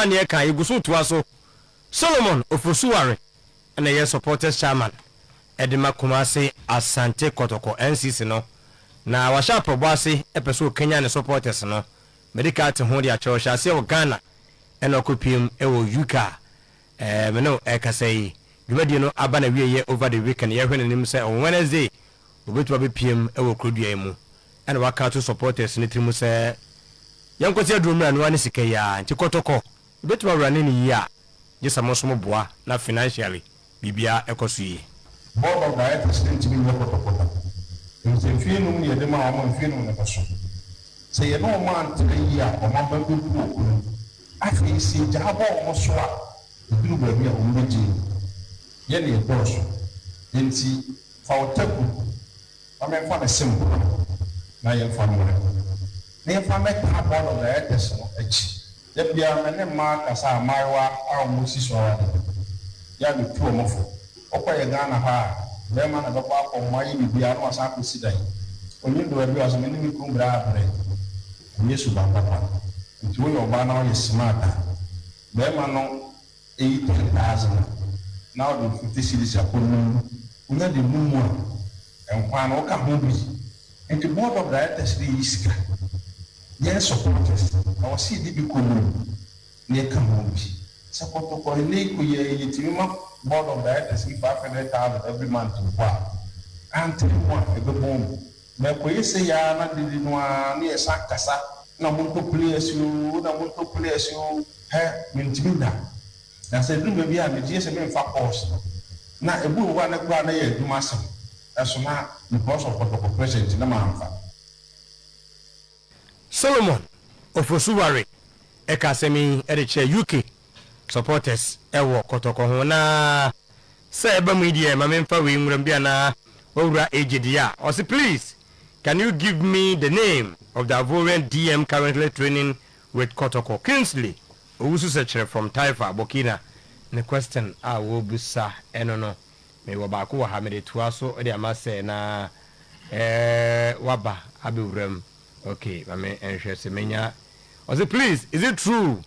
Neɛ ka yɛgu so toa so. Solomon Ofosuware ɛna ɛyɛ supporters chairman ɛde ma Kumase Asante Kɔtɔkɔ NCC no, na wahyɛ aprɔbɔ ase ɛpɛ sɛ ɔkanya ne supporters no. Medical te ho de akyerɛ ɔhyɛ aseɛ wɔ Ghana ɛna ɔkɔ piem ɛwɔ UK a me ne ɛkasa yi, dwumadie no aba na wie over the weekend. Yɛhwɛ n'anim sɛ on Wednesday obɛtumi abɛpiem ɛwɔ kurodua yi mu, ɛna waka ato supporters ne tiri mu sɛ yɛnkɔte aduro mmra noa ne sika yi a nti Kɔtɔkɔ ebɛtumi awura ne ne yie a gye sɛ mo nso mo boa na financially biribiara ɛkɔ so yie. Board of Directors ne ntumi nyɛ Kɔtɔkɔ da, efisɛ mfie 5 ne yɛde ma wɔn, mfie 5 ne bɛso. Sɛ yɛne wɔn antena yie a, wɔn aba bɛbu wɔ kurom. Afei sɛ yɛgyaa bɔ wɔn so a, ɛduru baabi a wɔn bɛgye yɛn ne yɛdɔɔso. Nti fa wo taku na memfa me simple na yɛmfa mmerɛ na yɛmfa mmɛtaa Board of Directors no akyi. Da biara me ne mmaa kasa a, mmaayewa a wɔn si so ara de yɛ a, metu wɔn fo. Wokɔ yɛ Ghana ha a, bɛrima na bɛkɔ akɔ mma yɛ biribiara na wasan akɔsi dan. Onye do baabi a ɔsɛ me ne me kunu brɛ abrɛ, ɛnyɛ suban papa. Nti woyɛ ɔbaa na woyɛ smart a, bɛrima no eyi 10,000 na ɔde 50 cedis akɔ num, wonya de num a nkwan no woka ho bi. Nti Board of Directors de yi sika, yɛn supporters na wɔsi yɛde bi kɔ num na yɛka ho bi. Sɛ Kɔtɔkɔ ɛnɛ kɔ yɛ yɛtumi ma Board of Directors yi 500,000 every month mpo a, antere mu a ɛbɛbɔ mu na ɛkɔyɛ sɛ yaa na dede no ara na yɛsan kasa na montɔ players o, na montɔ players o. Hɛ, mentumi da na sɛ duru baabi a megye sɛ memfa course no na ebi wɔ hɔ a ne koraa na yɛ adwuma asɛm ɛso na because of Kɔtɔkɔ president na mamfa. Solomon Ofosuware ɛka asɛm yi ɛde kyerɛ UK supporters ɛwɔ Kɔtɔkɔ ho. Na sɛ ɛba mu yi deɛ, ma memfa wei nwuram bi anaa wawura agye deɛ a ɔse, "Please, can you give me the name of the Ivorian DM currently training with Kɔtɔkɔ?" Kingsley Owusu Sɛkyerɛ from Taifa, Burkina, ne question a wɔbusa ɛno no. Mewɔ baako wɔ ha, mede toa so de ama sɛ na waba abɛwura mu. Okay, ma me nhwɛ sɛ menya. Ɔse, "Please, is it true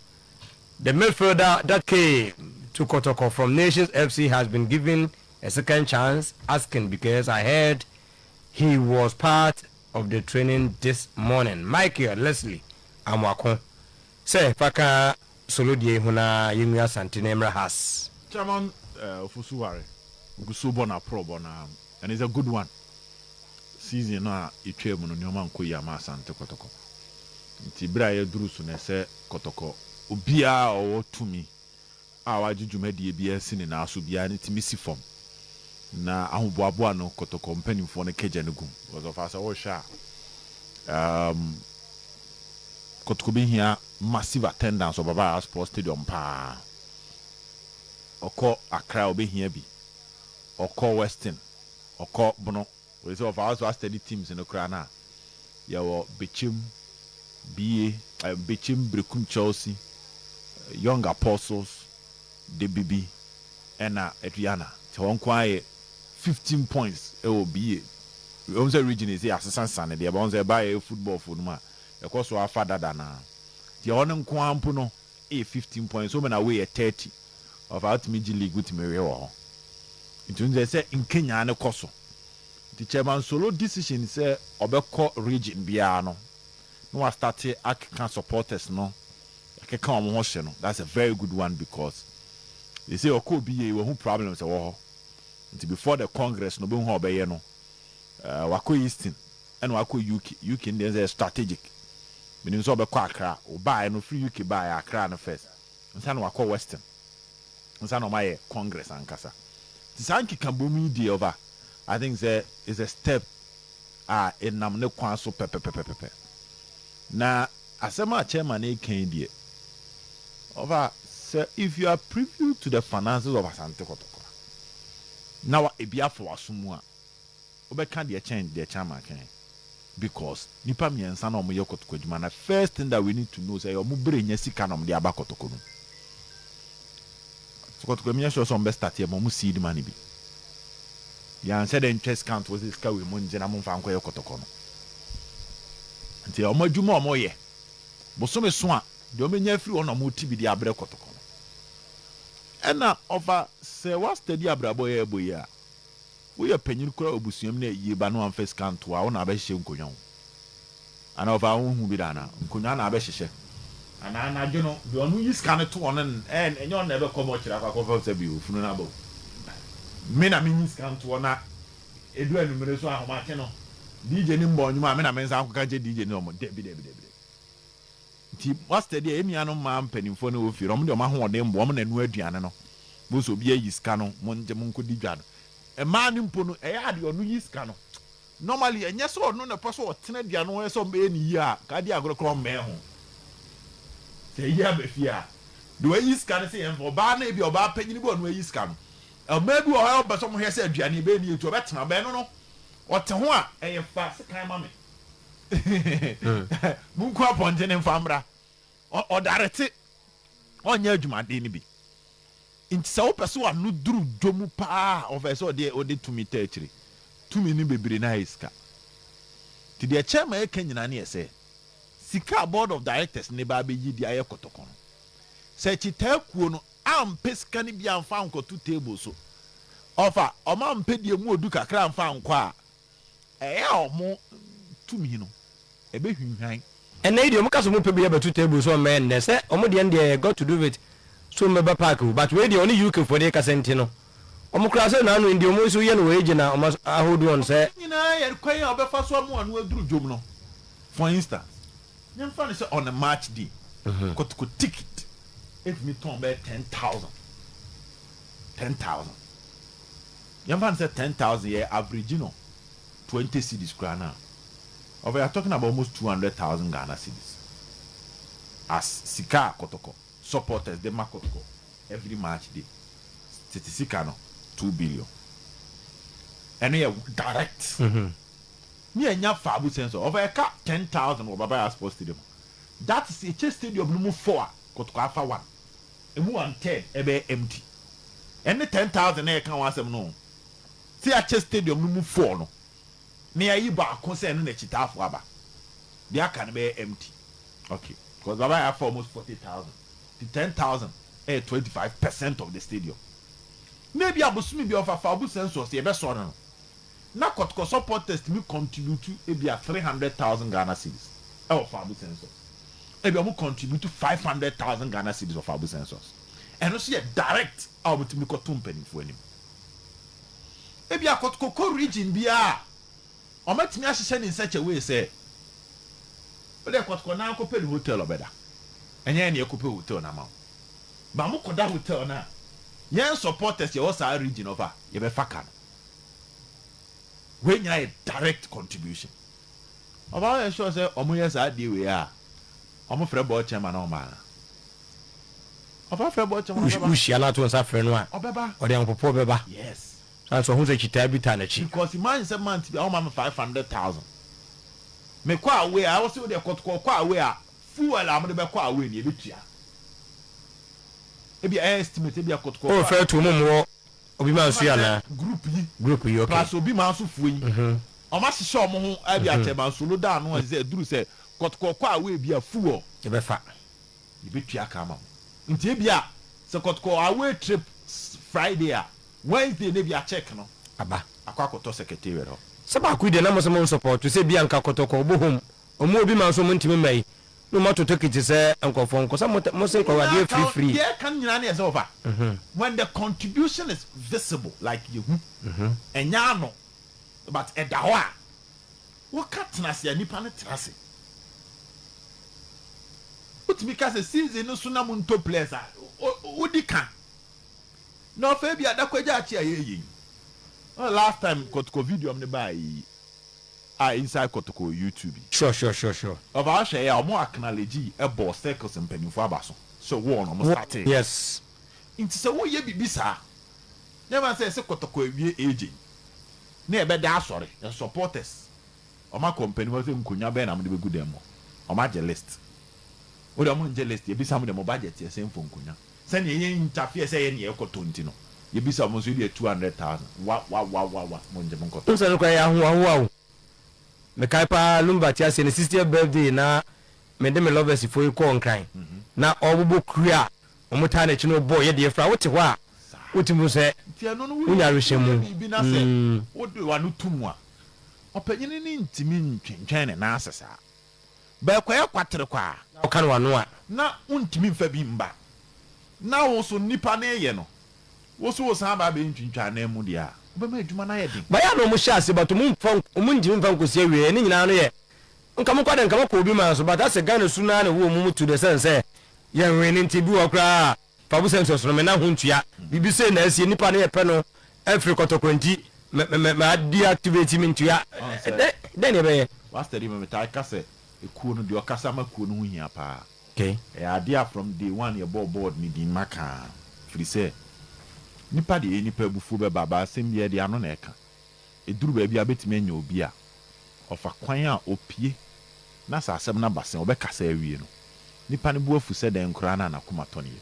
the midfielder that came to Kotoko from Nations FC has been given a second chance? Asking because I heard he was part of the training this morning." Michael Leslie Amwako sɛ faka solo deɛ ho na yɛnwi Asante na mmra has. Chairman Ofosuware ogu bɔ na aprɔbɔ na, and it's a good one. Season no a ɛtwa mu no, nneɛma nkɔ yi ama Asante Kɔtɔkɔ, nti bere a yɛduru so no, ɛsɛ Kɔtɔkɔ obiara a ɔwɔ tumi a wagye dwumadie bi asi ne nan so biara ne tumi si fam na ahoboaboa no. Kɔtɔkɔ mpanimfoɔ no kagya no gum because ɔfa sɛ wɔhwɛ a, Kɔtɔkɔ bɛhia massive attendance wɔ Baba Sports Stadium paa. Ɔkɔ Accra, ɔbɛhia bi. Ɔkɔ Western, ɔkɔ Bono, wɔyɛ sɛ ɔfa so asteady teams no koraa na yɛwɔ Bechem ba, Bechem, Brekum Chelsea, Young Apostles de bibi ɛna Aduana, nti wɔn nko ayɛ 15 points ɛwɔ ba. Wɔn sɛ region yi sɛ yɛasesasa ne deɛ wɔn sɛ ɛba yɛ football fo no mu a ɛkɔ so afa dada naa, nti ɛhɔ no nko ara mpo no ɛyɛ 15 points. So na wei yɛ 30, ɔfa wotumi gye league, wotumi wɛ wɔ hɔ. Nti n sɛ nkenyaa ne kɔ so, nti Chairman Solo decision sɛ ɔbɛkɔ region biara no na wastart akeka supporters no, akeka wɔn ho hyɛ no, that's a very good one because they say ɔkɔ obi yɛ wɔn ho problems ɛwɔ hɔ. Nti before the congress no, ɔbɛhu a ɔbɛyɛ no, wakɔ Eastern ɛna wakɔ UK. UK no deɛ sɛ strategic, menim sɛ ɔbɛkɔ Accra. Ɔbaeɛ no firi UK baeɛ, Accra no first nsa na wakɔ Western nsa na ɔmayɛ congress ankasa. Nti saa nkeka bom yi deɛ ɔba, I think sɛ it's a step a ɛnam ne kwan so pɛpɛpɛpɛpɛ. Na asɛm a chairman eka yi deɛ ɔba sɛ if you are privy to the finances of Asante Kɔtɔkɔ na wa ebi afɔ waso mu a, wobɛka deɛ kyɛn deɛ chairman kan, because nipa mmiɛnsa na wɔyɛ Kɔtɔkɔ adwuma na first thing that we need to know sɛ wɔn bere nya sika na wɔn de aba Kɔtɔkɔ no. So Kɔtɔkɔ mi nyɛ sure sɛ wɔn bɛ start yɛ ma wɔn seed money bi yansɛ dɛ ntwɛ sika nto sɛ sika wei mu ngye na mo nfa nkɔyɛ Kɔtɔkɔ no. Nti wɔn adwuma a wɔyɛ bosome so a Deɛ ɔmɛnya afiri hɔ na ɔmo ti bi de abrɛ Kɔtɔkɔ no. Ɛna ɔfa sɛ wa study abrabɔ yɛ ɛbɔ yi a, woyɛ panyin koraa wɔ abusua mu na yie ba na wamfa sika nto a, wo na abɛhyehyɛ nkonnwa wo anaa ɔfa wohu bi da anaa nkonnwa na abɛhyehyɛ anaa anadwo no deɛ ɔno yi sika no to ɔno ɛn ɛnyɛ ɔno na ɛbɛkɔ ma ɔkyerɛ akɔ akɔfa sɛ bi ofunu no aba o. Me na menyi sika ntoɔ na edu anumere so ahomakye no DJ ne mbɔ nnwom a, me na me nsa akɔka nkyɛ DJ ne ɔmo. Dabi, dabi, dabi, dabi. Nti master deɛ, yɛn nuanom mmaa mpanimfoɔ no wɔ fie no, ɔmo deɛ, ɔmo ahoɔden bɔ ɔmo na ɛnoa aduane no bo sɛ obi ayi sika no, mo ngye mo nkɔdi dwa no. Mmaa no mpo no, ɛyɛ adeɛ ɔno yi sika no normally, ɛnyɛ sɛ ɔno na ɛpɛ sɛ ɔtena aduane ho sɛ ɔmbɛyɛ ne yie a ka adi agorɔ koraa, ɔmmɛn ho sɛ ɛyi aba fie a, deɛ wayi sika no sɛ yɛmfa ɔbaa no, ebi ɔbaa panyin bi, ɔno ayi sika no. Ɔbaa bi wɔ hɔ a ɔbɛ sɛ ɔmo hwɛ sɛ aduane ɛbɛyɛ ne yie tu, ɔbɛtena ɔbɛn no no ɔte ho a ɛyɛ fa sekan ma me, munku apɔnkye ne nfa mmra. Ɔdarete ɔnyɛ adwumaden no bi. Nti sɛ wopɛ sɛ wano duru dwom paa, ɔfɛ sɛ ɔde tumi ta akyire, tumi no bebree na ayɛ sika. Nti deɛ chairman ɛka nyinaa ne yɛ sɛ sika a board of directors ne ba abɛyi de ayɛ Kɔtɔkɔ no, sɛ kyitaa kuo no ampɛ sika no bi amfa ankɔto table so, ɔfa ɔma ampɛ deɛ mu odu kakra amfa ankɔ a, ɛyɛ a ɔmo tumi no ɛbɛhwinhwan. Ɛnna yi deɛ, ɔmo ka sɛ ɔmo pɛ bi abɛto table so, ɔmmɛyɛ nnɛ sɛ ɔmo deɛ no deɛ got to do with so ɔmo park o, but wei deɛ, ɔne UK foɔ deɛ kasa nti no, ɔmo koraa sɛ naanu yi deɛ, ɔmo nso yɛ no wɔ egye na ɔmo ahold on sɛ. Nyinaa yɛ kwan a ɔbɛfa so ama ano aduru dwom no. For instance, yɛmfa no sɛ on a match day, Kotoko ticket ɛtumi tɔn bɛyɛ 10,000, 10,000. Yɛmfa no sɛ 10,000 yɛ average no 20 cedis koraa no a, ɔfɛ you are talking about almost 200,000 Ghana cedis as sika a Kotoko supporters de ma Kotoko every match day. Tete sika no 2 billion, ɛno yɛ direct. Ne yɛnya Fabu sensor, ɔfɛ ɛka 10,000 wɔ Baba Yara Sports Stadium. That is ekyɛ stadium no mu four a, Kotoko afa one, emu one third ɛbɛyɛ empty. Ɛne 10,000 na yɛka wɔn asɛm no sɛ yɛakyɛ stadium no mu four no na yɛayi baako sɛ ɛno na akyitaafo aba, deɛ aka no bɛyɛ empty. Okay, because Baba Yara afa almost 40,000 to 10,000, ɛyɛ 25% of the stadium. Na ebi abosomi bi ɔfa Fabu census yɛbɛsɔ no no na Kɔtɔkɔ supporters tumi contribute ebi a 300,000 Ghana cedis ɛwɔ Fabu census, ebi ɔmo contribute 500,000 Ghana cedis wɔ Fabu census. Ɛno nso yɛ direct a ɔmo tumi kɔto mpanimfoɔ anim. Ebi akɔtɔkɔ region biara, ɔmo atumi ahyehyɛ ne in such a way sɛ ɔde Kɔtɔkɔ nan akɔpɛ ne hotel ɔbɛda, ɛnyɛ ɛna ɛkɔpɛ hotel na ama wo ba mo kɔda hotel na yɛn supporters yɛwɔ saa region ɔfa yɛbɛfa ka no. Wei nyinaa yɛ direct contribution. Ɔba yɛ sure sɛ ɔmo yɛ saa adeɛ wei a, ɔmo frɛ board chairman na ɔmo ana ɔfa frɛ board chairman, ɔbɛba. Wohyia no ato nsa frɛ no a, ɔbɛba. Ɔde ahopopoɔ bɛba. Yes. San so ɔho sɛ kyitaa bi ta n'akyi. Because imagine sɛ month bi a ɔma me 500,000, me kɔ away a, ɔsɛ ɔde Kɔtɔkɔ kɔ away a, fuel a mo de bɛ kɔ away ni ebi tua, ebi a estimate ebi a Kɔtɔkɔ o fɛ to mu wɔ obi ma nso yɛ anaa group yi. Group yi, okay. Plus obi ma nso fuo yi, ɔmo ahyehyɛ ɔmo ho ɛbi akyɛ solo da ano sɛ eduru sɛ Kɔtɔkɔ kɔ away bi a, fuel yɛbɛfa. Yɛbɛtua ka ama mo. Nti ebi a sɛ Kɔtɔkɔ away trip Friday a, Wednesday ne bi a check no aba. Akɔ akɔtɔ secretariat hɔ. Sɛ baako yi deɛ, na mo sɛ mo support sɛ bi anka Kɔtɔkɔ ɔbɔ home, ɔmo obi ma nso mo ntumi mma yi na ɔmo ato ticket sɛ nkɔfoɔ nkɔ sɛ mo se nkɔwɔ adeɛ free free. Deɛ ɛka no nyinaa ne yɛ sɛ ɔfa when the contribution is visible, like yehu, ɛnyɛ ano but ɛda hɔ a, wɔka tena ase a, nipa no tena ase. Wotumi ka sɛ season no so na mo ntɔ players a wodi ka na ɔfɛ bi adakɔgya akyi a yɛyɛ yi. Last time Kɔtɔkɔ video ne baa yi a inside Kɔtɔkɔ YouTube yi, ɔfa ahwɛ yɛ a, ɔmo acknowledge ɛbɔ circles mpanyinfoɔ aba so sɛ wɔn ɔmo start. Nti sɛ woyɛ biribi saa, nyɛma sɛ ɛsɛ Kɔtɔkɔ awie agye na yɛbɛda asɔre yɛ supporters, ɔmo akɔ mpanimfoɔ sɛ nkonnwa bɛn na mo de bɛgu dan mu, ɔmo agye list. Wode ɔmo ngye list, yɛbisa mo de mo budget yɛ sɛ mfo nkonnwa sɛnea yɛn interfere sɛ yɛn ne yɛkɔtɔ. Nti no yɛbisa ɔmo nso yɛ 200,000 wa wa wa wa wa, mo ngye mo nkɔtɔ. Nsɛ no kora yɛ ahoahoa o. Mekae paa, Lumba te aseɛ ne 60th birthday na Mede me lovers foɔ yi kɔɔ Nkran na ɔrebobɔ kue a wɔtaa n'akyi no bɔɔ yɛ deɛ fra wote hɔ a wotumi hu sɛ Nti ɛno no wonya woyɛ awehyɛmu. woyɛ biribi na sɛ wode w'ano to mu a, ɔpanyini no ntumi ntwentwɛn ne nan ase saa. Bɛɛkɔyɛ kwatere kwa a. Na woka no w'ano a. Na wontumi mfa bi mma. Na wo nso nnipa no reyɛ no, wo nso wosan aba abɛyɛ ntwintwan anan mu deɛ a, wobɛma adwuma no ayɛ den. Bayɛ a na wɔn hyɛ ase but wɔn mfa wɔn ntumi mfa nkosi awieɛ ne nyinaa no yɛ Nka mo kɔ de nka mo kɔ obi man so but asɛ Ghana su naa na ɛwɔ ɔmo mu to the sense sɛ yɛn wene nti ebi wɔ hɔ koraa a fa bo sɛ nsɔsono me na ho ntua biribi sei na asie nipa no yɛ pɛ no afiri kɔtɔkɔ nti mɛ mɛ mɛ deactivate me ntua Ɔn sɛ dɛn dɛn na ɛbɛyɛ. W'asɛdeɛ me metaa ka sɛ ekuo no deɛ ɔkasa ma kuo no ho hia paa. Okay. Ɛyɛ adeɛ a from day one yɛbɔɔ board no din maka firi sɛ nipa deɛ ɛyɛ nipa abufuo bɛba but asɛm biara deɛ ano na ɛka. Ɛduru baabi a wobɛtumi anya obi a ɔfa kwan a ɔpue na sɛ asɛm no aba sɛn ɔbɛkasa awie no nipa no bo afu sɛ dɛn koraa na n'akoma tɔ ne yam.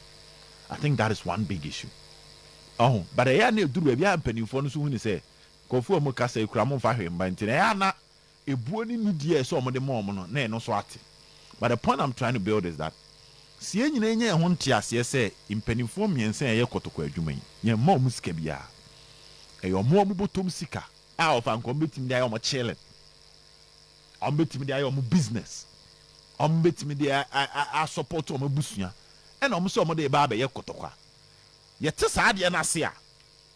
I think that is one big issue. Ɔho, but ɛyɛ a na ɛduru baabi a mpanimfoɔ no nso hu no sɛ nkurɔfoɔ a wɔkasa yi koraa momfa hwee mma nti no ɛyɛ a na ebuo ne nidie a ɛsɛ sɛ wɔde ma wɔn no na ɛno nso ate. But the point I'm trying to build is that sɛ yɛn nyinaa nya yɛn ho nteaseɛ sɛ mpanimfoɔ mmiɛnsa a ɛyɛ kɔtɔkɔ adwuma yi, yɛmma wɔn sika biara. Ɛyɛ wɔn a wɔbɔtɔm sika a wɔfa nka wɔbɛtumi de ayɛ wɔn chilling, wɔbɛtumi de ayɛ wɔn business, wɔbɛtumi de asupɔto wɔn abusua, ɛna wɔn sɛ wɔde reba abɛyɛ kɔtɔkɔ a, yɛte saa adeɛ no ase a,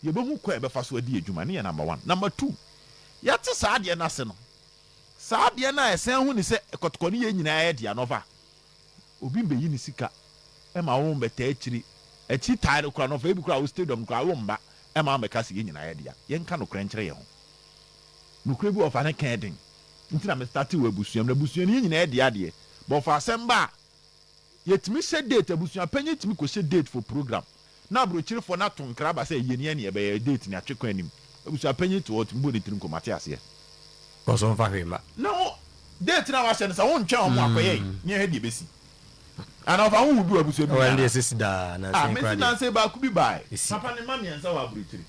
yɛbɛhu kwan a yɛbɛfa so adi adwuma. Ɛno yɛ number one. Number two, yɛte saa adeɛ no ase no, saa adeɛ no a yɛsan hu ne sɛ kɔtɔkɔ no yɛn nyinaa yɛ dea no, ɔfa obi mbɛyi ne sika ma wo mbɛtaa akyiri, akyi tae no koraa no, ɔfa ebi koraa wo stadium no koraa wo mba ma wo mbɛka sɛ yɛn nyinaa yɛ dea. Yɛnka nokorɛ nkyerɛ yɛn ho. Nokorɛ bi wɔ hɔ ɔfa ne ka yɛ den. Nti na me starte wɔ abusua mu. Na abusua no yɛn nyinaa yɛ dea deɛ, but ɔfa asɛm ba a, Yɛtumi hyɛ date, abusua panyin tumi kɔhyɛ date for program na abrokyerefoɔ no ato nkra aba sɛ yɛn ni ɛne yɛbɛyɛ date ni atwe kwan anim. Abusua panyin te hɔ ɔtumi bɔ ne tiri nko mate aseɛ. Kɔ so mfa hwee mma. Na wo date no a wahyɛ no sɛ wontwɛn wɔn akɔyɛ yi ne yɛhwɛ deɛ ɛbɛsi. Anaa ɔfa wo ho bi wɔ abusua bi mu Ɛwɔ ɛndeɛ anaa? sisi daa nansa Ah yi mese koraa deɛ nansa yi baako bi baeɛ. ɛsi. Papa ne mma mmiɛnsa wɔ abrokyire.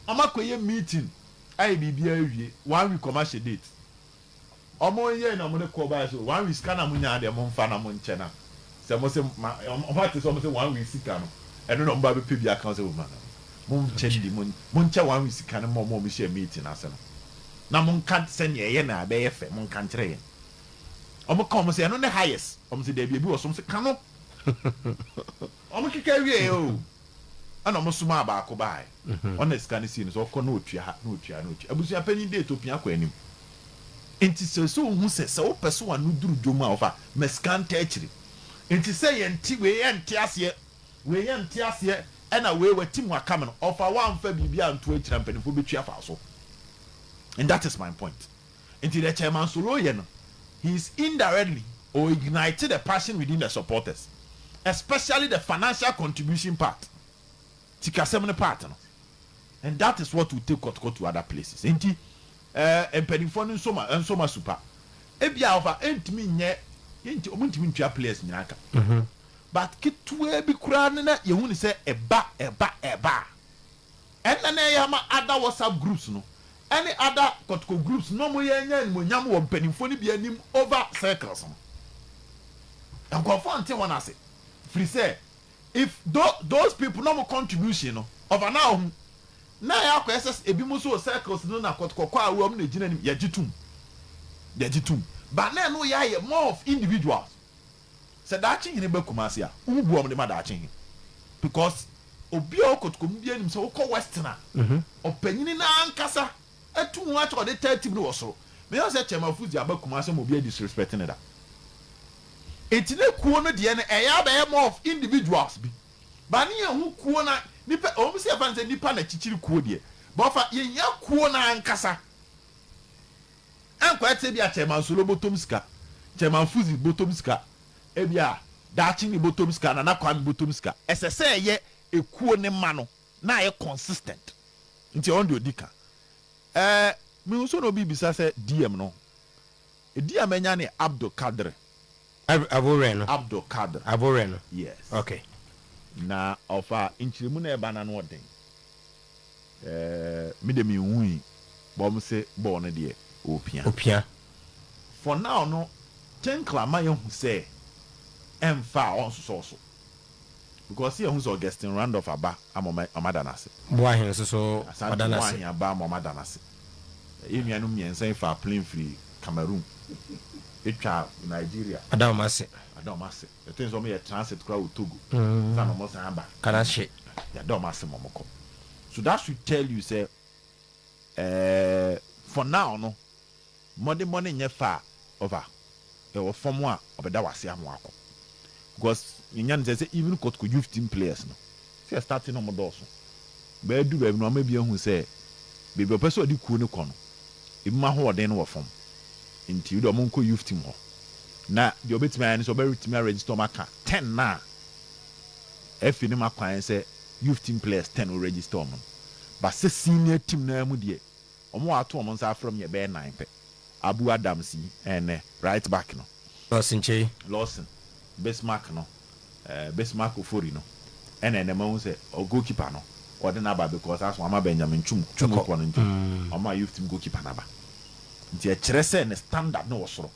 Wɔn akɔyɛ meeting ayɛ biribiara awie one week wɔn ahyɛ date. Ɔmo yɛe na ɔmo de kɔ bae so one week sika na mo nyaa deɛ mo nfa na mo nkyɛ na sɛ mo se ma ɔmo ate sɛ ɔmo se one week sika no ɛno na ɔmo ba bɛpɛ bi aka ho sɛ o ma na mo nkyɛ ndi mo mo nkyɛ one week sika no ma ɔmo a ɔmo hyɛɛ meeting ase no na mo nka sɛnea ɛyɛ na ɛbɛyɛ fɛ mo nka nkyerɛ yɛn ɔmo ka ɔmo se ɛno ne highest ɔmo se daabi ebi wɔ so ɔmo se ka no ɔmo keka wie o. Ɛna ɔmo somaa baako baaɛ, ɔna sika no sii no so, ɔkɔ na ɔtua ha, na ɔtua ha, na ɔtua. Abusua panyin date ɔpia kɔ anim. Nti sɛ sɛ ohu sɛ, sɛ wopɛ sɛ w'ano duru dwom a, ɔfa ma sika nta akyire. Nti sɛ yɛnte, wei yɛnte aseɛ, wei yɛnte aseɛ, ɛna wei wati mu aka me no, ɔfa w'amfa biribi anto akyire a, mpanimfoɔ bɛtwi afa wo so. And that is my point. Nti deɛ Chairman Solo yɛ no, he is indirectly or ignite the passion within the supporters, especially the financial contribution part, sikasɛm no part no, and that is what will take Kɔtɔkɔ to other places. Nti eh, mpanimfoɔ no nsɔ ma nsɔ ma supa. Ebia ɔfa ɛntumi nyɛ, yɛnti wɔn ntumi ntua players nyinaa ka, but ketewa bi koraa no na yɛhu ne sɛ ɛba ɛba ɛba a. Ɛna na ɛyɛ ama other WhatsApp groups no ɛne other kɔtɔkɔ groups no ɔmo yɛ nya animuonyam wɔ mpaninfoɔ no bi anim over circles no. Nkurɔfoɔ nte wɔn ase firi sɛ if those people na ɔmo contribution no ɔfa na ɔhu na ɛyɛ akɔyɛ sɛ ebi mo nso wɔ circles no na kɔtɔkɔ kɔ a ɔmo na egyina anim yɛgye tum yɛgye tum but na ɛno yɛ ayɛ more of individuals. Sɛ daakye hene ba Kumasi a, wohu bu a wɔde ma daakye hene because obi a ɔwɔ Kotoko mu biara nim sɛ wokɔ Western a, ɔpanyini no ankasa atu ho akyɛ ɔde taa team no wɔ soro. Menyɛ sɛ Chairman Fuzi aba Kumasi ama obi a disrespect no da. Enti na kuo no deɛ no ɛyɛ abɛyɛ more of individuals bi. But ne yɛnhu kuo no a, nipa, ɛwɔ mu sɛ yɛfa no sɛ nipa na kyikyiri kuo deɛ, but ɔfa yɛhia kuo no ankasa. Ɛnkɔyɛ te sɛ ebia Chairman Solo bɔtɔm sika, Chairman Fuzi bɔtɔm sika, ebia Daakye ne bɔtɔm sika, Nana Kwame bɔtɔm sika. Ɛsɛ sɛ ɛyɛ ekuo no ma no na ayɛ consistent. Nti ɔno deɛ ɔdi ka. Ɛɛ mehu sɛ na obi rebisa sɛ DM no, edin a manya ne Abdul Kadri. Abowere no. Abdul Kadri. Abowere no. Yes. Okay. Na ɔfa nkyerɛmu na ɛba no ano ɔden. Eh me deɛ menhui but ɔmo se bɔɔl no deɛ ɔpia. Ɔpia. For now no Tinkler ama yɛahu sɛ. Ɛmfa a ɔnsosɔ so because yɛhu sɛ Augustine Randolph aba ama ɔma da n'ase. Boahen nso so Asante ɔda n'ase. Boahen aba ama ɔma da n'ase. Yɛn nuanom mmiɛnsa yi fa plane firi Cameroon etwa Nigeria. Ada wɔn ase. Ada wɔn ase. Ɛtɛn sɛ wɔn yɛ transit koraa wɔ Togo sanni wɔn san aba. Kanahye. Yɛada wɔn ase ma wɔn kɔ. So that should tell you sɛ for now no, mmɔdemmɔ nyɛ fa a ɔfa ɛwɔ fam a ɔbɛda wase ama wakɔ, because yɛnya no sɛ even Kotoko youth team players no sɛ yɛ starting na ɔmo dɔɔso bɛyɛ du baabi no, ɔmo bi ehu sɛ beebi ɔpɛ sɛ ɔde kuo no kɔ no, ebi mu ahoɔden no wɔ fam, nti wode ɔmo nkɔ youth team hɔ na deɛ ɔbɛtumi ayɛ no sɛ ɔbɛtumi aregister ɔmo aka 10 na ɛfi ne ma kwan sɛ youth team players 10 o register ɔmo no, but sɛ senior team naa mu deɛ, ɔmo ato ɔmo nsa afrɛ mu yɛ bɛyɛ nine pɛ. Abu Adams yi, ɛnɛ right back no. Lawson Kyei. Lawson Bismarck no, Bismarck Ofori no, ɛna ɛnɛ mahu sɛ ɔ goalkeeper no ɔde n'aba because aso ama Benjamin Chum Kɔ. kɔ no, nti ɔma youth team goalkeeper n'aba, nti ɛkyerɛ sɛ ne standard no wɔ soro.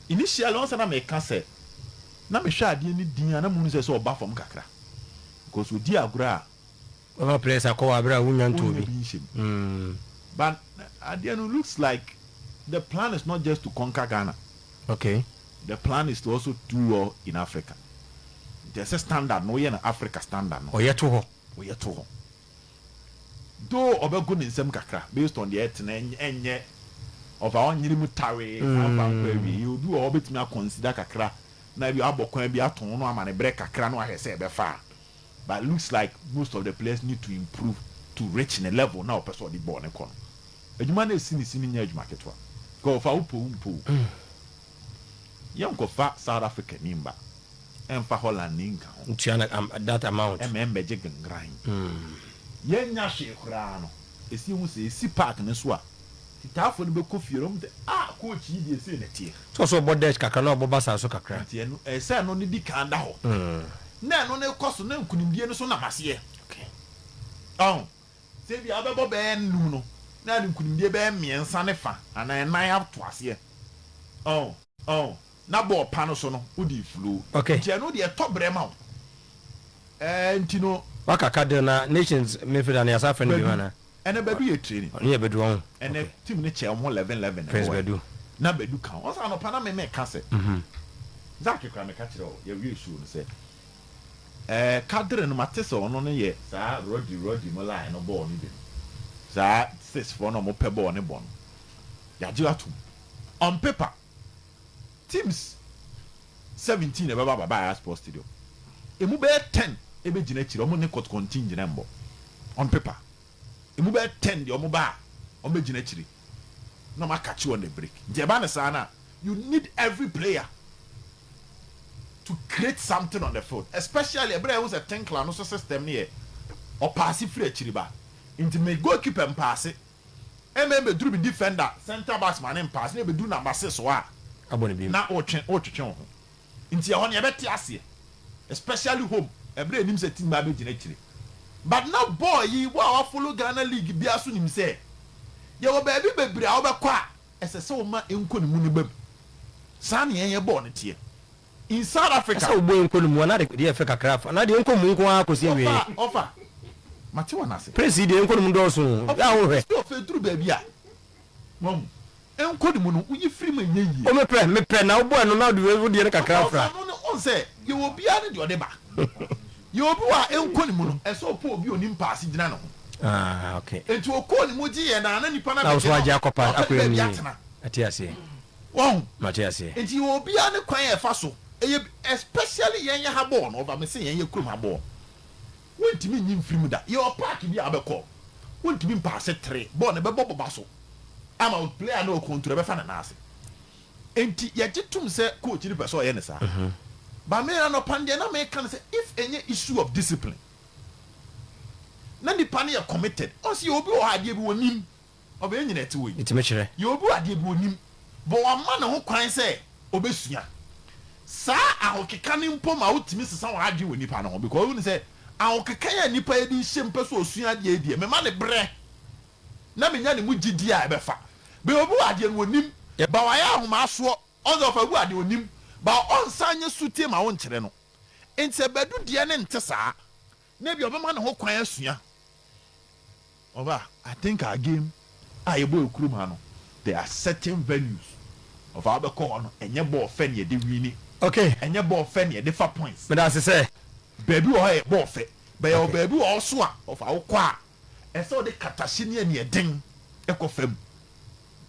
Initially wɔn sɛ na meka sɛ na mehwɛ adeɛ ne din a na mu sɛ ɔba fam kakra because odi agorɔ a Ɔma players akɔ wɔ abere a wonya ntɔ wonya bi. bi nhyɛ mu, but adeɛ no looks like the plan is not just to conquer Ghana. The plan is to also do well in Africa, nti ɛsɛ standard no woyɛ no Africa standard no. Ɔyɛ to hɔ. Woyɛ to hɔ though, ɔbɛgo ne nsɛm kakra based on deɛ ɛtena, ɛnyɛ ɔfa ɔnyere mu tawee saa nfa nkɔ awie. Yɛ obi wɔ hɔ ɔbɛtumi aconsider kakra na bi abɔ kwan bi ato no ama ne brɛ kakra na wahwɛ sɛ ɛbɛfa a, but looks like most of the players need to improve to reach ne level na ɔpɛ sɛ ɔde bɔɔl ne kɔ no. Adwuma no esi ne si ne nyɛ adwuma ketewa kɔ ɔfa wo po mpo yɛnkɔfa South Africa ni mba, ɛmfa Holland ni nka ho. Ntua na that amount. Ɛmɛ mbɛgye gengran yɛnya hwee koraa no, esi hu sɛ esi park ne so a, titaafoɔ no bɛkɔ fie no, ɔmo sɛ, "Ah, coach yi deɛ, sei na teɛ." Sɛ ɔsɛ ɔbɔ desk kakra na ɔbɔ basa so kakra. Nti ɛno ɛsɛ ɛno ne di kan da hɔ na ɛno ne kɔ so na nkunimdie no so nam aseɛ. Ɔn sɛ bi a wobɛbɔ bɛyɛ num no na ɛde nkunimdie bɛyɛ mmiɛnsa ne fa anaa ɛnan ato aseɛ, ɔn na bɔɔl pa no so no wode flow. Nti ɛno deɛ ɛtɔ brɛ ma wo nti no. Wakaka de na Nations midfielder no yɛasa afrɛ no bi ma na. Ɛnɛ Badu yɛ training. Ɔno yɛ Badu ɔho. Ɛnɛ team ne kyɛ ɔmo 11 11. Prince Badu. Na Badu ka ho ɔsɛ anɔpa na mɛmɛ ka sɛ Zak kora meka kyerɛ wo, yɛwie show no sɛ kadere no mate sɛ ɔno no yɛ saa rɔdi rɔdi mo line no bɔɔl no bi no, saa six foɔ no, ɔmo pɛ bɔɔl ne bɔ no, yagye atom on paper. Teams 17 ɛbɛba Baba Yara Sports Stadium, emu bɛyɛ 10 ɛbɛgyina akyire, ɔmo ne kɔtɔkɔntin gyina mbɔ. On paper emu bɛyɛ 10 deɛ, ɔmo ba a ɔmo bɛgyina akyire na ɔmo akakye on the break. Nti ɛba ne saa na you need every player to create something on the field, especially ɛbɛrɛ ɛho sɛ Tinkler no so system no yɛ ɔpaase firi akyiri ba, nti me goalkeeper mpaase, ɛmɛ mbɛduru mi defender, centre backs ma ne mpaase na ebɛduru number six hɔ a Abɔ ne bi. Na ɔtwe ɔtwetwe wo ho, nti ɛhɔ no yɛbɛte aseɛ, especially home, ɛberɛ anim sɛ team ba bɛgyina akyire. But na ball yi wo a wafollow Ghana league bia so nim sɛ yɛwɔ baabi bebree a wobɛkɔ a ɛsɛ sɛ woma nkɔ ne mu no bam saa ne yɛn yɛ bɔɔl no teɛ in South Africa. Ɛsɛ wobɔ nkɔ no mu ana de deɛ ɛfɛ kakra fa na deɛ nkɔ mu nko ara kɔsi awie. Ɔfa mate wɔn ase. Prince yi deɛ nkɔ no mu dɔɔso yɛ a wohwɛ. Ɔfɛ duru baabi a wɔn nkɔ ne mu no, woyi firi mu, ɛnyɛ yie. O mepɛ na wobɔ ɛno na wode wodeɛ no kakra fra. Ɔfa no ne ɔn sɛ yɛwɔ obiara ne deɛ ɔde ba. Yɛ obi wɔ a nkɔ ne mu no, ɛsɛ ɔpɔ obi a onim paase gyina ne ho. Ah, okay. Nti okɔɔ ne mu gye yɛ na nipa na Na wo so bɛgye agye akɔpa na ɔpɛ akɔ baabi mu yie. atena. Ate aseɛ. Wɔn Mate aseɛ. nti yɛ obiara ne kwan a ɛfa so ɛyɛ, especially yɛn yɛ ha bɔɔl no. Ɔba me se yɛn yɛ kurom ha bɔɔl, wontumi nyi nfiri mu da. Yɛ wɔ park bi a wobɛkɔ, wontumi mpaase tere bɔɔl no bɛbɔ bɔba so ama o player no ɔcontrol bɛfa ne nan ase. Nti yɛgye tom sɛ coach no pɛ sɛ ɔyɛ ne saa, ba me anɔpa no deɛ na meka no sɛ if ɛnyɛ issue of discipline na nipa no yɛ committed, ɔsi yɛ obi wɔ hɔ adeɛ bi wɔ nim ɔbɛyɛ nyina ɛte wɔ yi. Ɛtumi kyerɛ. Yɛ obi wɔ adeɛ bi wɔ nim bɔn wama ne ho kwan sɛ obɛsua saa ahokeka ne mpo ma wotumi sesa wɔn adwene wɔ nipa no ho, because wɔn sɛ ahokeka yɛ nipa yɛ de hyɛ mpɛ so osua adeɛ yi deɛ, mɛma ne brɛ na menya ne mu gyidi a ɛbɛfa bɛ. Obi wɔ adeɛ no wɔ nim ba wayɛ ahomasoɔ, ɔsɛ ɔfa obi wɔ adeɛ onim. Ba ɔnsan nyɛ sutie ma wonkyerɛ no. Nti sɛ Badu deɛ ne nte saa na bi ɔbɛma ne ho kwan asua. Ɔba, I think our game a yɛbɔ ekurom ha no, there are certain venues ɔfa wobɛkɔ hɔ no, ɛnyɛ bɔɔl fɛ ne yɛde win. Ɛnyɛ bɔɔl fɛ ne yɛde fa points. Meda ase sɛ Baabi wɔ hɔ yɛ bɔɔl fɛ, bɛyɛ wɔ baabi wɔ hɔ so a ɔfa wokɔ a ɛsɛ ɔde katahye ne ɛneɛ den ɛkɔ fam.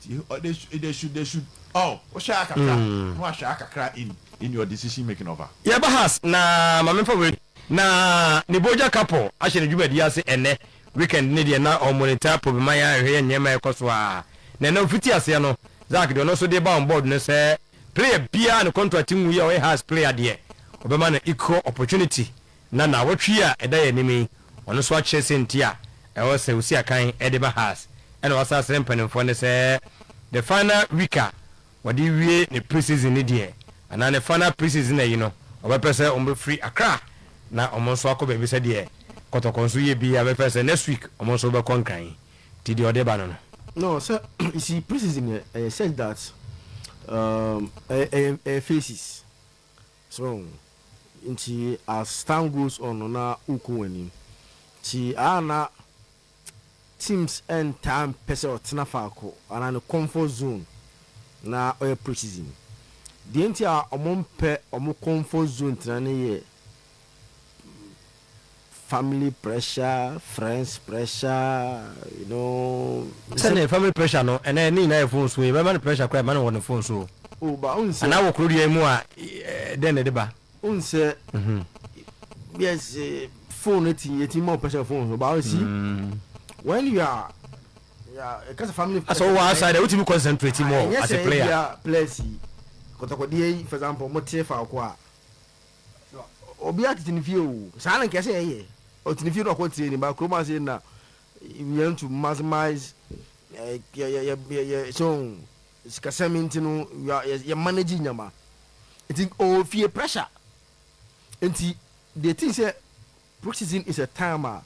Nti they should oh, wohwɛ akakra na wahwɛ akakra in your decision making, ɔfa. Yɛba has na maame fa wei na ne bogya couple ahyɛ ne dwumadi ase ɛnɛ weekend ne deɛ na ɔmonitor problema yɛ ahwɛ yɛ nneɛma ɛkɔ so a na ɛnɛ ofiti aseɛ no, Zak deɛ ɔno nso de ba on board no sɛ player biara ne contract nwu yi a ɔyɛ Hearts player deɛ, ɔbɛma no equal opportunity na naawɔtwe a ɛda yɛ anim yi ɔno nso akyerɛ sɛ nti a ɛwɔ sɛ osi akan ɛde ba Hearts. Ɛna wasan asrɛ mpanimfoɔ ne sɛ the final week a wɔde wie ne pre-season ne deɛ anaa ne final pre-season ayi no, ɔbɛpɛ sɛ wɔn bɛfiri Accra na wɔn nso akɔ baabi sɛ deɛ Kɔtɔkɔ nso yɛ bi a bɛpɛ sɛ next week wɔn nso bɛkɔ Nkran. Ti deɛ ɔde ba no. No, sɛ you see, pre-season yɛ ɛyɛ such that ɛyɛ phases so. Nti as time goes on no na wokɔ wɔn anim, nti a na teams ɛntaa mpɛ sɛ ɔtena faako anaa ne comfort zone na ɔyɛ pre-season deɛ. Nti a ɔmo mpɛ ɔmo comfort zone tena ne yɛ family pressure, friends pressure. Sɛne family pressure no, ɛnɛ ne nyinaa yɛ phone so yi, bɛma no pressure koraa, ɛma no wɔ ne phone so. O ba n sɛ anaa wɔ kuro deɛ mu a dɛn na ɛde ba? N sɛ yes, phone ti yɛ ti ma pressure phone so, but you see, when you are ɛka sɛ family asɛ wowɔ outside a, wotumi concentrate more as a player. Ɛnyɛ sɛ players yi Kɔtɔkɔdeɛ yi, for example, mo te faako a obi atete ne fie o, saa na nkɛsɛ ɛyɛ ɔte ne fie na ɔkɔ tie ne ba kurom ase na we want to maximize yɛ yɛ yɛ yɛ so sikasɛm. Nti no yɛ yɛ manage nyama nti ɔwɔ fie pressure. Nti the thing sɛ pre-season is a time a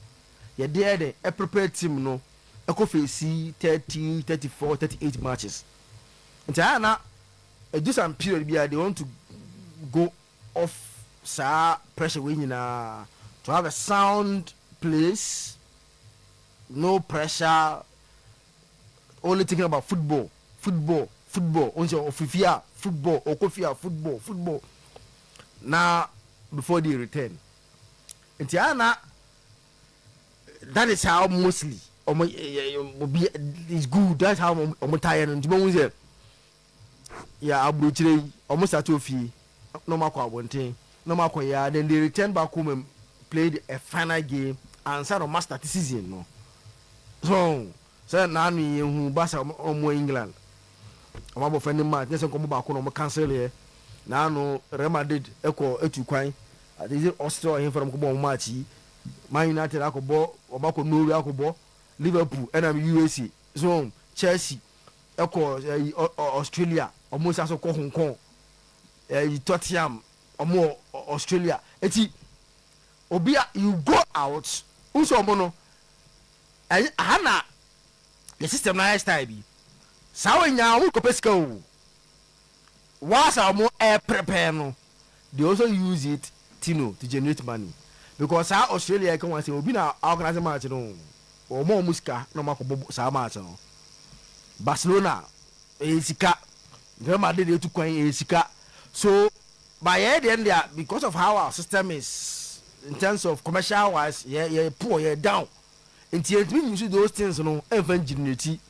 yɛde yɛ de ɛ prepare team no ɛkɔ face 30, 34, 38 matches. Nti ayɛ na edu some period bi a they want to go off saa pressure wei nyinaa to have a sound place, no pressure, only thinking about football, football, football. O n sɛ ɔfifi a football, ɔkɔ a football, football na before they return. Nti ayɛ na that is how mostly ɔmo obi is good. That's how ɔmo ta yɛ no. Nti mo n sɛ yɛ aburokyire yi, ɔmo start ofie na ɔmo akɔ abɔnten na ɔmo akɔ yɛ, then they return back home and play a final game ansa na ɔmo start season no. So sɛ naanu yɛ hu Barca, ɔmo England, ɔmo abɔ friendly match ne sɛ nkɔmɔ baako na ɔmo cancel yɛ. Naanu Real Madrid ɛkɔ etu kwan ati sɛ Austria ɔhen fɛrɛ ɔmo kɔ bɔ ɔmo match yi. Man United akɔbɔ, ɔmo akɔ Norway akɔbɔ. Liverpool ɛnam USA so, Chelsea ɛkɔ ɛyi Australia, ɔmo nsa so kɔ Hong Kong, ɛyi Tottenham ɔmo wɔ Australia. Eti obi a you go out nso ɔmo no ɛyɛ aha na the system na ayɛ style bi saa wɔ nyinaa ɔmo kɔpɛ sika o. Whilst ɔmo ɛ prepare no, they also use it tino to generate money, because saa Australia ɛka wɔn sɛ obi na organize match no, ɔmo a ɔmo sika na ɔmo akɔbɔ saa match no. Barcelona ɛyɛ sika, Real Madrid etu kwan ɛyɛ sika. So but yɛ deɛ no deɛ, because of how our system is in terms of commercial wise, yɛ poor, yɛ down, nti yɛntumi use those things no ɛnfa generate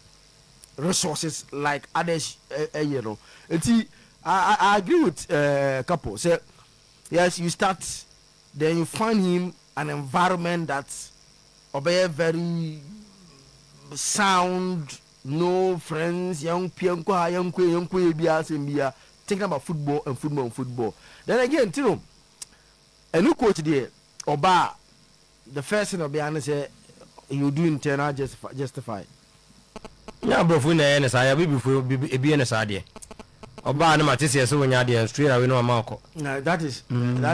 resources like others ɛyɛ no. Nti I agree with couple say yes, you start, then you find him an environment that ɔbɛyɛ very sound, no friends, yɛn pie nkɔ ha, yɛn kɔ yɛn kɔ yɛ bi asɛm bia, thinking about football and football and football. Then again, tino ɛnu coach deɛ ɔbaa, the first thing ɔbɛya ne sɛ he will do internal justify. Nyɛ aborɔfo na ɛyɛ ne saa, yɛ bibifo ebi yɛ ne saa deɛ. Ɔbaa ne ma te sɛ wonya adeɛ straight away no ama ɔkɔ. Na that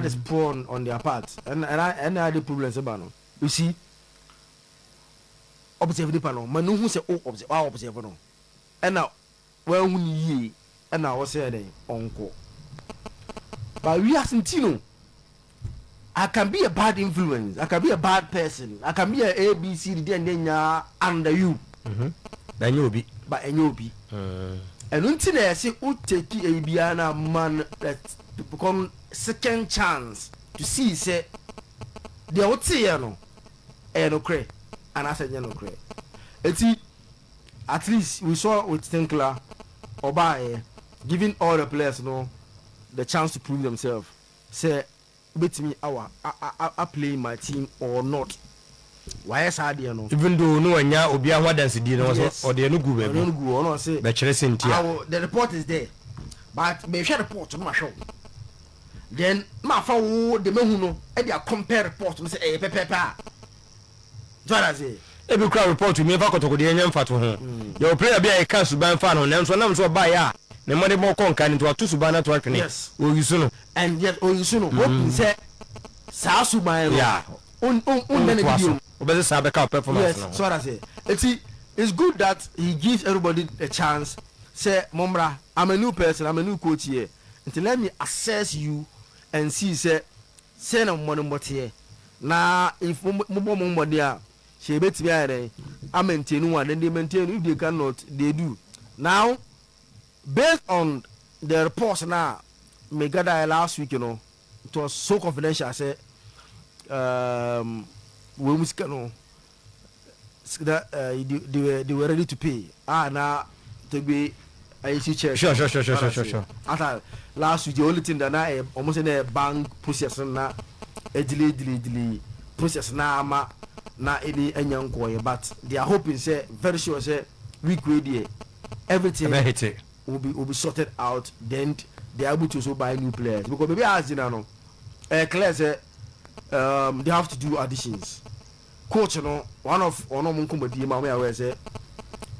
is poor on their part. ɛna ɛna ade problems ba no, you see, observe nipa no ma no hu sɛ o observe wa observe no ɛna wahu ne yie ɛna ɔsɛ dɛn ɔnkɔ. But wiase nti no, I can be a bad influence, I can be a bad person, I can be a A B C D D and D nyinaa under you. Na ɛnyɛ obi. But ɛnyɛ obi. Ɛno nti na yɛse wo take eyi biara na ma no become second chance to see sɛ deɛ woteeɛ no ɛyɛ nokorɛ anaasɛ ɛnyɛ nokorɛ. Eti at least we saw with Tinkler, ɔbaeɛ, giving all the players no the chance to prove themselves sɛ wobɛtumi awa a play in my team or not. Wayɛ saa adeɛ no. Even though no wanya obiara ho adansedie no, ɔde ɛno gu baabi. Ɔde ɛno gu hɔ, ɔno ɔse bɛkyerɛ sɛ nti a. The report is there, but mehwɛ report no mahwɛ wo, then mafa wo de mahu no de a compare report no sɛ ɛyɛ pɛpɛɛpɛ a. So what I say? Ebi kura report mi nfa kɔtɔkɔdeɛ nyɛ mfato ho. Yɛwɔ player bi a yɛka suban fa no ho, nanso ɔnam so ɔbaeɛ a ne mmɔdemmɔ kɔ nkan nti wato suban no ato atwene. Ɔyi so no. And yes, ɔyi so no, hoping sɛ saa suban no ɔnna ne bio. Wobɛsɛ saa bɛka wo performance no ho. Yes, so what I say. Eti it's good that he gives everybody a chance sɛ mommra, I'm a new person, I'm a new coach here, nti let me assess you and see sɛ sɛn na mo mmɔdemmɔ teɛ, na if mobɔ mo mmɔden a, sɛ yɛbɛtumi ayɛ dɛn a maintain one, then they maintain. If they cannot, they do. Now based on the reports na me gather last week no, it was so confidential sɛ wɔn mu sika no that they were ready to pay. Ah, na Tegbe ayisi check. Ata last week, the only thing that na ɔmo sɛ na bank process na delay, delay, delay process na ama na ɛni ɛnya nkɔɔyɛ, but they are hoping sɛ very sure sɛ week wey deɛ, everything will be sorted out, then they are able to also buy new players, because maybe as you know, clear sɛ they have to do additions. Coach no, one of ɔno ɔmo nkɔmɔdie ma ɔmo yɛ aware sɛ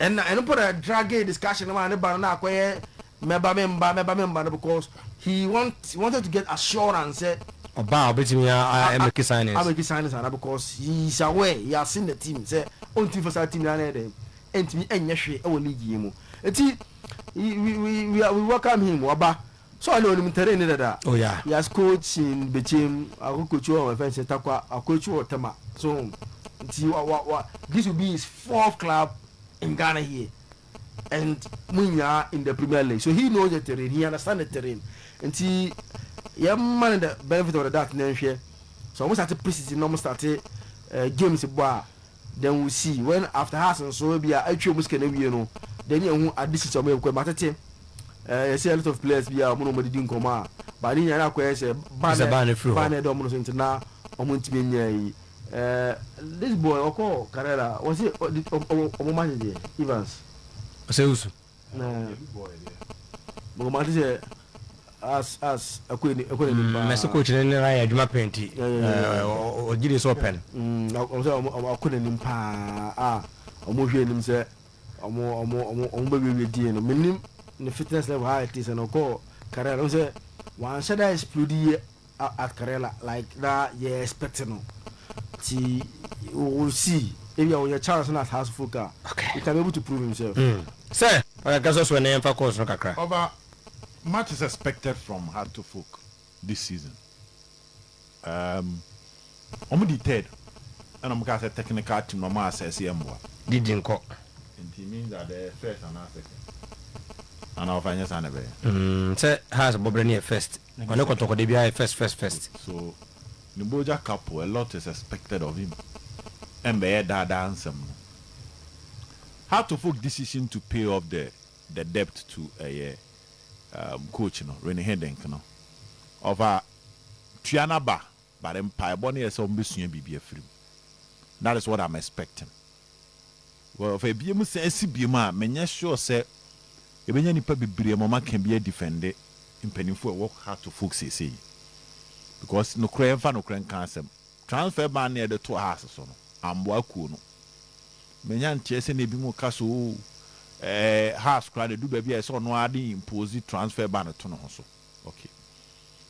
ɛna ɛno po na drag discussion ma ne ba no na akɔyɛ mɛba me mba, mɛba me mba no, because he wanted to get assurance sɛ ɔbaa ɔbɛtumi a make signings. A make signings ana, because he is aware, he has seen the team sɛ ɔntumi fɛ saa team na ɛyɛ dɛ ɛntumi ɛnyɛ hwee ɛwɔ league yi mu. Eti we welcome him. Waba so ɔne onim terrain ne dada. He has coached in Bechem, akɔ coach wɔ ɛfɛn sɛ Takwa, akɔ coach wɔ Tema, so nti wa wa wa this will be his fourth club in Ghana here and mu nyinaa in the Premier League, so he knows the terrain, he understand the terrain. Nti yɛn ma no the benefit of the doubt na nhwɛ so ɔmo start pre-season na ɔmo start games bɔ a, then we see when after Hearts nso bi a atwa ɔmo sika na wie no, then yɛn ho additions a ɔmo yɛ kɔ ma tete yɛsɛ a lot of players bi a ɔmo na ɔmo didi nkɔmɔ a ba ne nyinaa akɔyɛ sɛ Sɛ ban no firi hɔ. Ban no ɛdɔ ɔmo no so, nti na ɔmo ntumi nyɛ yi. This boy ɔkɔ Karela, wɔsi ɔmo ma deɛ Evans. Ɔsɛ wusu. Na mo te sɛ as ɛkɔ n'anim paa. Mɛsɛ coach ne ne ayɛ adwuma pɛn nti ɔgye de sɛ ɔpɛ no. Ɔmo sɛ ɔmo akɔ n'anim paa a ɔmo hwɛ anim sɛ ɔmo bɛ wiewie die no. Menim ne fitness level how it is, and ɔkɔ Karela, ɔmo sɛ wanhyɛ da explode yie at Karela like na yɛ expect no. Ti we will see, ebi a ɔyɛ chance na at Hearts of Oak a, he can be able to prove himself. Sɛ ɔkaka sɛ so ɛnɛ yɛmfa course no kakra. Over much is expected from Hearts of Oak this season. Ɔmo di third, ɛna ɔmo ka sɛ technical team na ɔmo assess yɛ mboa. Didi nkɔ. Nti means that the first and second. Ana ɔfa nyɛ saa na ɛbɛyɛ. Sɛ Hearts bɔbrɛ no yɛ first, ɔne Kɔtɔkɔde biara yɛ first, first, first. So Niboja Capo, a lot is expected of him. Ɛmbɛyɛ daadaa nsɛm no. Hearts of Oak decision to pay off the debt to ɛyɛ coach no, Rene Hiddink no. Ɔfa tua n'aba, but mpaebɔ no yɛ sɛ ɔmo bɛsua biribi afiri mu. That is what I'm expecting. Well, ɔfa ebiem sɛ esi biem a, menyɛ sure sɛ ebenya nipa bebree ma ɔmo aka bi adefend mpanimfoɔ a ɛwɔ Hearts of Oak seesei. Because nokorɛ, yɛmfa nokorɛ nka asɛm. Transfer ban ne yɛde to Hearts so no, amboa kuo no. Menya nteɛ sɛ na ebi mu ka so o, Hearts koraa na edu baabi a ɛsɛ ɔno ara de impose transfer ban to ne ho so. Okay.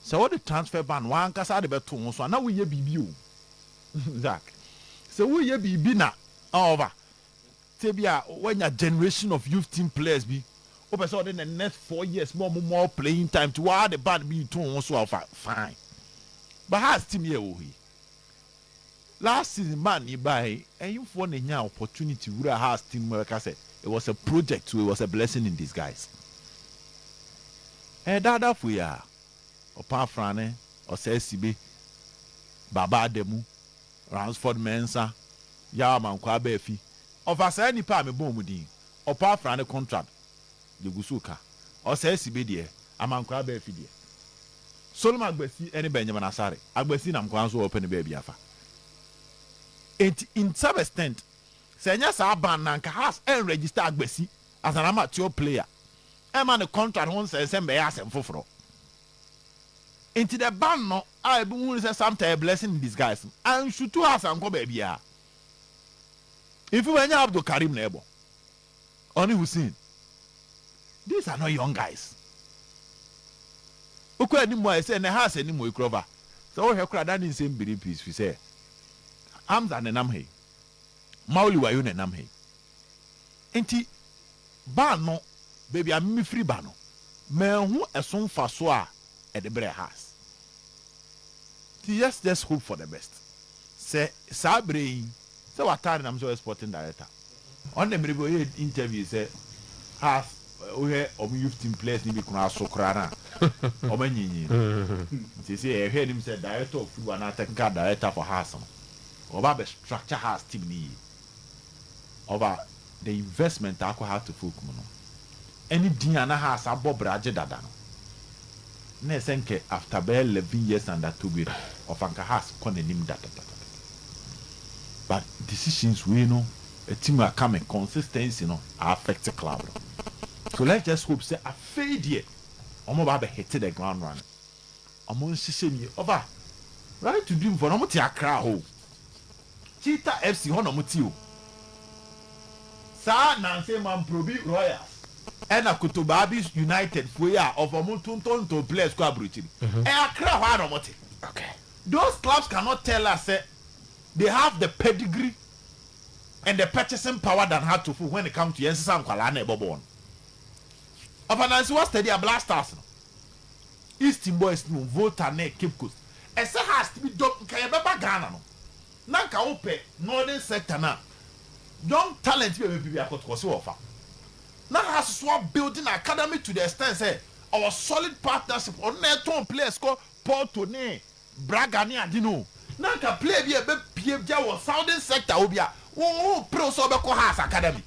Sɛ wɔde transfer ban wankasa de bɛto ho so a, na woyɛ biribi o. Zach, sɛ woyɛ biribi na ɔba sɛ bi a wanya generation of youth team players bi. Wopɛ sɛ ɔde the next 4 years ma ɔmo more playing time to waa de ban bi to ho so a, ɔfa fine. But Hearts team yɛ wɔ hɔ yi, last season man yi ba yi, ɛyinfoɔ na nya opportunity wura Hearts team mu ɛka sɛ it was a project, so it was a blessing in disguise. Ɛyɛ daadaafo yi a ɔpa afrane ɔsɛ sibe Baba Adamu, Ransford Mensa, Yaw Amankwa Abɛɛfi. Ɔfa saa nipa a mebɔ ɔmo din, ɔpa afrane contract de gu so ka, ɔsɛ sibe deɛ, Amankwa Abɛɛfi deɛ, Solomon Agbasi ɛne Benjamin Asare. Agbasi nam kwan so ɔpɛ ne baabi afa. Eti in some extent, sɛ ɛnyɛ saa ban na nka Hearts ɛn register Agbasi as an amateur player, ɛma ne contract ho nsɛnsɛm bɛyɛ asɛm foforɔ. Nti the ban no a ebi hu sɛ sometimes a blessing in disguise ansutu Hearts ankɔ baabi a ifi wɔn nyɛ Abdul Karim na ɛbɔ ɔne Hussein. These are not young guys. Okɔ anim a ɛsɛ ɛnɛ Hearts anim wɔ ekurɔba sɛ wɔhwɛ kora dan ne nsɛm biri pii fi sɛ Hamza nenam ha yi, Mauli Wayo nenam ha yi. Nti ban no, baabi a mimi firi ba no, mɛnhu ɛso mfa so a ɛde brɛ Hearts. Nti yes, just hope for the best sɛ saa bere yi sɛ wataare nam sɛ ɔyɛ sporting director. Ɔno na mmerɛ bi ɔyɛ interview sɛ Hearts wohwɛ ɔmo youth team players ni bi koraa so koraa na ɔmo anyinyin no. Nti sɛ yɛhwɛ anim sɛ director of football anaa technical director for Hearts no, ɔba abɛ structure Hearts team ni yie. Ɔba the investment akɔ Hearts of Oak mu no, ɛne din a na Hearts abɔ bragye dada no, na ɛsɛ nkɛ after bɛyɛ 11 years under Togbe no, ɔfa nka Hearts kɔ n'anim dadadada. But decisions wei no ɛtim aka me consistency no affect club no. So let's just hope sɛ afei deɛ ɔmo ba abɛ hit the ground running. Ɔmo nhyehyɛ nie. Ɔba Right to Dream for na ɔmo te Accra hɔ o, Cheetah FC hɔ na ɔmo te o. Saa Nanse Mamprobi Royals ɛna Kotobaabi United foɔ yi a ɔfɔ ɔmo tontɔntɔn players kɔ aburokyiri, ɛyɛ Accra hɔ a na ɔmo te. Those clubs cannot tell us say they have the pedigree and the purchasing power than Hearts of Oak when it comes to yɛn sisan nkwalaa na ɛbɔ bɔɔl no. Ɔfa Nansi wa steady a Black Stars no, Eastern Boys no, Volta ne Cape Coast, ɛsɛ Hearts bi dɔm nka yɛbɛba Ghana no na nka wopɛ northern sector na young talent bi a bɛbi bi akɔtɔkɔ sɛ wɔfa na Hearts so building academy to the extent sɛ our solid partnership ɔno na ɛtɔn players kɔ Porto ne Braga ne ade no, na nka player bi a ɛbɛpie gya wɔ southern sector wo bi a wo pere sɛ ɔbɛkɔ Hearts academy.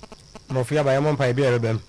Mmɔfo yaba yɛmmɔ mpa ebi a ɛbɛbɛm.